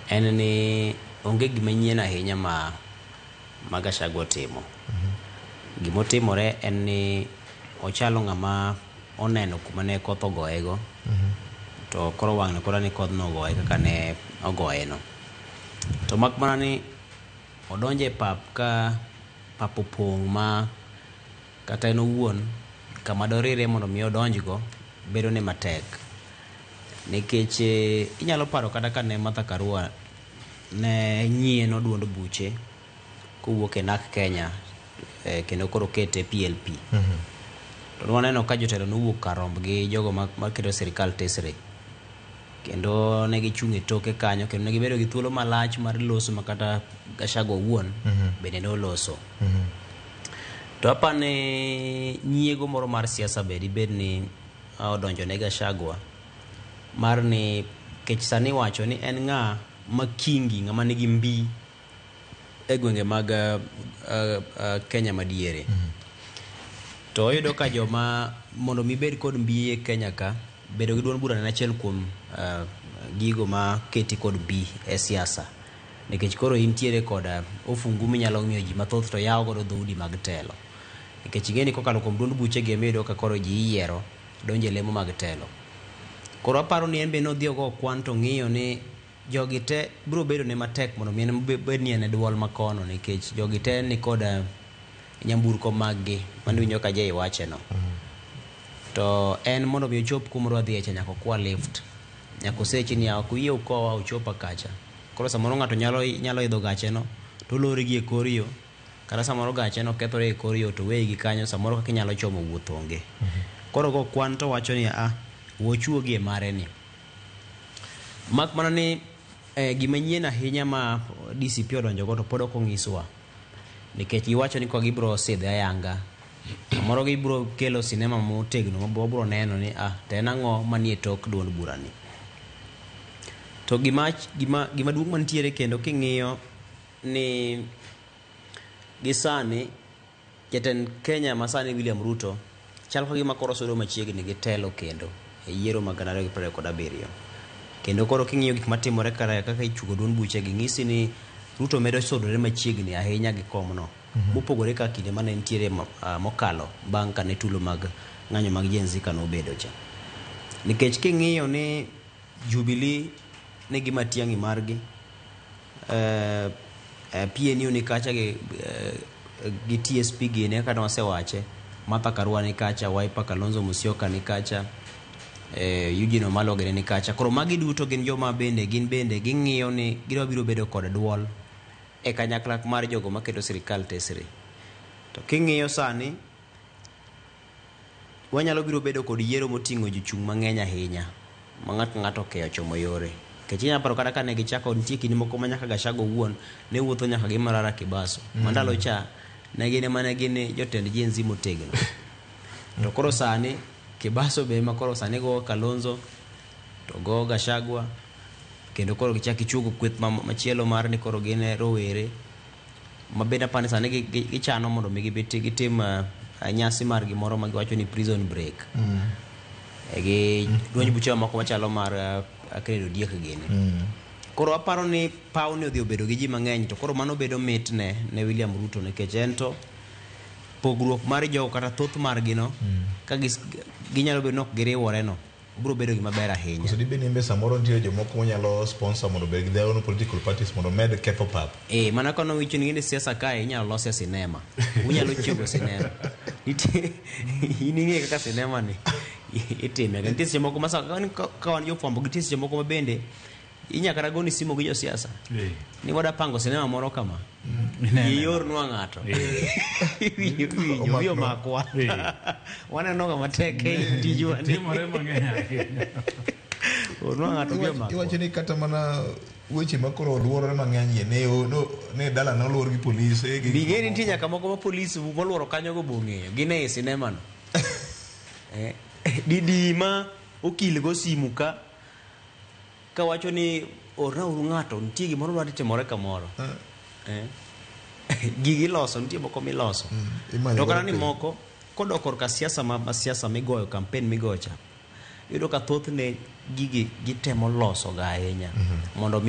En ni onge gima nyien ahinya ma Gachagua otimo. Gimotimore en ni ochalo ng'ama oneno kuma ne koth ogoyego to koro wang'ni koro ni kodhno ogoye kaka ne ogoye no. To mak mana ni odonjo e pap ka pap opong' ma kata en owuon kama dorire mondo mi odonjgo bedo ne matek. Nikech inyalo paro kata ka ne Martha Karua ne nyieno duond buche kowuok e NARC Kenya kendo koro kete PLP. To waneno ka jotelo nowuok kar romb gi jogo maketo sirikal tesre. Kendo ne gichung' e toke kanyo kendo ne gibedo gi thuolo malach mar loso ma kata Gachagua owuon bende noloso. To apani nyiego moro mar siasa be dibed ni odonjo ne Gachagua mar ni kech sani iwacho ni en ng'a ma kingi ng'ama nigi mbi e gwenge mag Kenya madiere. To oyudo ka joma mondo mi bed kod mbi e Kenya ka bedo gi duond bura en achiel kuom gigo ma keti kod mbi e siasa. Nikech koro intiere kod ofungu minyalo miyo ji mathoth to yawo godo dhoudi mag telo. Nikech ing'e ni kokalo kuom duond buche gi ema iyudo ka koro ji iyiero donjo e lemo mag telo. Koro aparo ni en be nodhi ogo kwan to ng'iyo ni jogi te biro bedo ne matek mondo mi en bed ni en e duol makono nikech jogi te ni kod nyamburko mag gi mano winjo ka Jay wache no. To en mondo mi ochop kuma odwa dhiye cha nyaka okwa lift. Nyaka osechi ni ok uyie ukowa uchopa kacha. Koro samoro ng'ato nyalo idho gache no to olori gi e kor yo kata samoro gache no kethore e kor yo to weyi gi kanyo samoro kaka inyalo chomo wuoth onge. Koro go kwan to wacho ni a wochuogi e mare ni. Mak mana ni gima nyien ahinya ma DCP odonjo go to pod ok onyiswa. Nikech giwacho ni ko gibiro sidhe ayanga. Samoro gibiro kelo sinema motegno ma wabiro neno ni to en ang'o manie tok duond bura ni. To gima duong' mantiere kendo king'iyo ni gi sani jatend Kenya ma sani William Ruto chal ka gima koro sudo machiegni gi telo kendo e yiero mag 2027. Kendo koro king'iyo gik matimore kaka ichugo duond buche gi ng'isi ni Ruto medo sudore machiegni ahinya gi komno. Mopogore ka kinde mane nitiere mokalo bang' kane tulo mag ng'anyo mag Gen Z kanobedo cha. Nikech king'iyo ni Jubilee nigi Matiang'i margi, PNU ni kacha gi TSP gini kaka nwasewache, Martha Karua ni kacha, Wiper Kalonzo Musyoka ni kacha, Eugene Wamalwa gini ni kacha. Koro magi duto gin joma bende gin bende ging'iyo ni gidwa biro bedo kod duol e kanyakla mar jogo maketo sirikal tesre. To king'iyo sani wanyalo biro bedo kod yiero moting'o jochung' mang'eny ahinya ma ng'ato ka ng'ato okeyo chomo yore. Nikech inyalo paro kata kane gichako nitie kinde moko ma nyaka Gachagua owuon ne wuotho nyaka gi Morara Kibaso. Ma ndalo cha ne gin ema ne gin jotend Gen Z motegno. To koro sani Kibaso be ema koro sani go Kalonzo to go Gachagua kendo koro gichako gichuogo kweth machielo mar ni koro gin rowere ma bende apani sani gichano mondo mi gitim nyasi mar gimoro ma giwacho ni prison break. Gi duond buche mamoko machalo mar Kennedy Odiek gini. Koro aparo ni paw ni odhi obedo gi ji mang'eny to koro mano bedo mit ne William Ruto nikech en to pogruok mar jogo kata thoth margi no ka ginyalo bedo ni ok giriwore no biro bedo gima ber ahinya. Koso dibed ni samoro nitie jomoko manyalo sponsor mondo obed gi their own political parties mondo med ketho pap. Mana kono wicho ni ng'eni siasa kae inyalo lose sinema. Unyalo chiego sinema. Nitie in ing'e kaka sinema ni itime. Nitie seche moko ma ka wan jofwambo nitie seche moko ma bende inyaka kata goni simu gi josiasa. Ni wada pango sinema moro kama. Iornwa ng'ato. Wiyo makwa. Waneno ga matek e tijwa ni. Timore mang'eny ahinya. Ornwa ng'ato wiyo makwa. Iwacho ni kata mana weche ma koro oluorore mang'eny ne dala noluor gi polis. Bing'e nitie nyaka moko ma polis moluoro kanyo go bong'eyo. Gin e sinema no. Didi ma okil go simu ka kawacho ni orna uru ng'ato nitie gimoro dwa timore kamoro. Gigi iloso nitie moko miloso. To kata ni moko kodok korka siasa ma siasa migoyo campaign migoyo cha iyudo ka thothne gigi gitemo loso ga ahinya mondo mi